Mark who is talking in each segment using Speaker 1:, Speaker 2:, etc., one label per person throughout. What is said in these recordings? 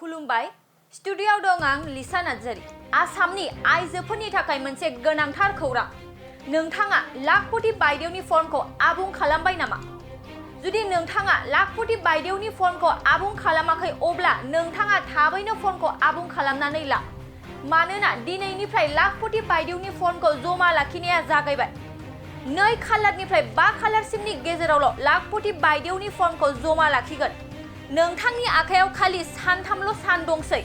Speaker 1: खुलुमबाय स्टुडिय'आव दं आं लिसा नार्जारी। आसामनि आइजोफोरनि थाखाय मोनसे गोनांथार खौरां। नोंथाङा लाखपति बायदेवनि फर्मखौ आबुं खालामबाय नामा? जुदि नोंथाङा लाखपति बायदेवनि फर्मखौ आबुं खालामाखै अब्ला नोंथाङा थाबैनो फर्मखौ आबुं खालामनानै ला। मानोना दिनैनिफ्राय लाखपति बायदेवनि फर्मखौ जमा लाखिनाया जागायबाय। 2 खालारनिफ्राय 5 खालारसिमनि गेजेरावल' लाखपति बायदेवनि फर्मखौ जमा लाखिगोन। नोंथांनि आखायाव खालि सानथामल' सान दंसै।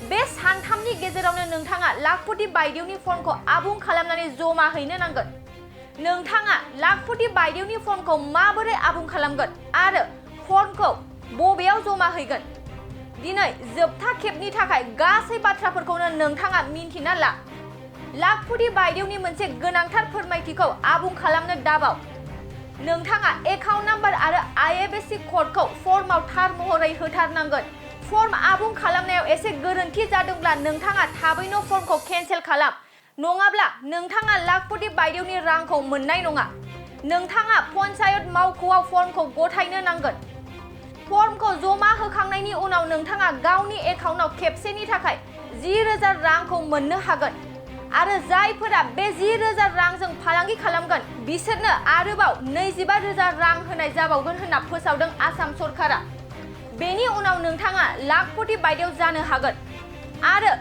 Speaker 1: बे सानथामनि गेजेरावनो नोंथाङा लाखपति बायदेवनि फर्मखौ आबुं खालामनानै जमा हैनो नांगोन। नोंथाङा लाखपति बायदेवनि फर्मखौ माबोरै आबुं खालामगोन आरो फर्मखौ बबेयाव जमा हैगोन? दिनै जोबथा खेबनि थाखाय गासै बाथ्राफोरखौनो नोंथाङा मिन्थिना ला। लाखपति बायदेवनि मोनसे गोनांथार फोरमायथिखौ आबुं खालामनो दाबाव। नोंथाङा एकाउन्ट नाम्बार आरो IFSC क'डखौ फर्मआव थार महरै होथारनांगोन। फर्म आबुं खालामनायाव एसे गोरोन्थि जादोंब्ला नोंथाङा थाबैनो फर्मखौ केन्सेल खालाम, नङाब्ला नोंथाङा लाखपति बायदेवनि रांखौ मोननाय नङा। नोंथाङा पन्चायत मावख'आव फर्मखौ गथायनो नांगोन। फर्मखौ जमा होखांनायनि उनाव नोंथाङा गावनि एकाउन्टआव खेबसेनि थाखाय 10,000 रांखौ मोननो हागोन आरो जायफोरा बे 10,000 रांजों फालांगि खालामगोन बिसोरनो आरोबाव 25,000 रां होनाय जाबावगोन होनना फोसावदों आसाम सरकारा। बेनि उनाव नोंथाङा लाखपति बायदेव जानो हागोन आरो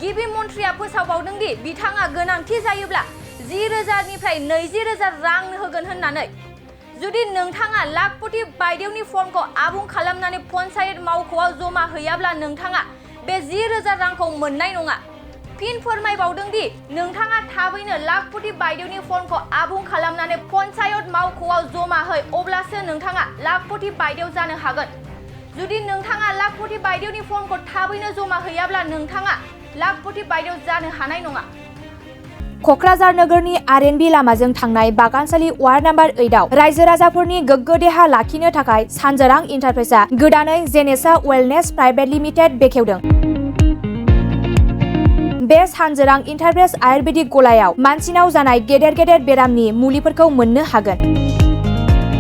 Speaker 1: गिबि मन्थ्रिया फोसावबावदों दि बिथाङा गोनांथि जायोब्ला 10,000 निफ्राय 20,000 रां होगोन होननानै। जुदि नोंथाङा लाखपति बायदेवनि फर्मखौ आबुं खालामनानै पन्चायत मावख'आव जमा हैयाब्ला नोंथाङा बे 10,000 रांखौ मोननाय नङा। फिन फोरमायबावदों दि नोंथाङा थाबैनो लाखपति बायदेवनि फर्मखौ आबुं खालामनानै पन्चायत मावख'आव जमा है, अब्लासो नोंथाङा लाखपति बायदेव जानो हागोन। जुदि नोंथाङा लाखपति बायदेवनि फर्मखौ थाबैनो जमा हैयाब्ला नोंथाङा लाखपति बायदेव जानो हानाय नङा।
Speaker 2: क'क्राझार नोगोरनि RNB लामाजों थांनाय बागानसालि वार्ड नाम्बार 8 आव रायजो राजाफोरनि गोग्गो देहा लाखिनो थाखाय सानजोरां इन्टारप्राइजआ गोदानै जेनेसा वेलनेस प्राइभेट लिमिटेड बेखेवदों। बे सानजोरां इन्टारप्राइज आयुर्वेदिक गलायाव मानसिनाव जानाय गेदेर बेरामनि मुलिफोरखौ मोननो हागोन।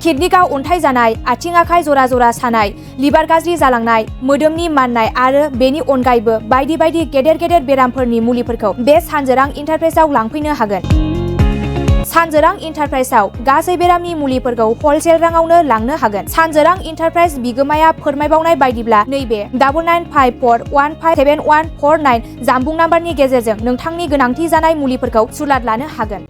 Speaker 2: किडनिकआव अन्थाइ जानाय, आथिं आखाइ जरा जरा सानाय, लिभार गाज्रि जालांनाय, मोदोमनि माननाय आरो बेनि अनगायैबो बायदि गेदेर बेरामफोरनि मुलिफोरखौ बे सानजोरां इन्टारप्राइजआव लांफैनो हागोन। सानजोरां इन्टारप्राइजआव गासै बेरामनि मुलिफोरखौ हलसेल राङावनो लांनो हागोन। सानजोरां इन्टारप्राइज बिगोमाया फोरमायबावनाय बायदिब्ला नैबे 9954157149 जानबुं नाम्बारनि गेजेरजों नोंथांनि गोनांथि जानाय मुलिफोरखौ सुलाद लानो हागोन।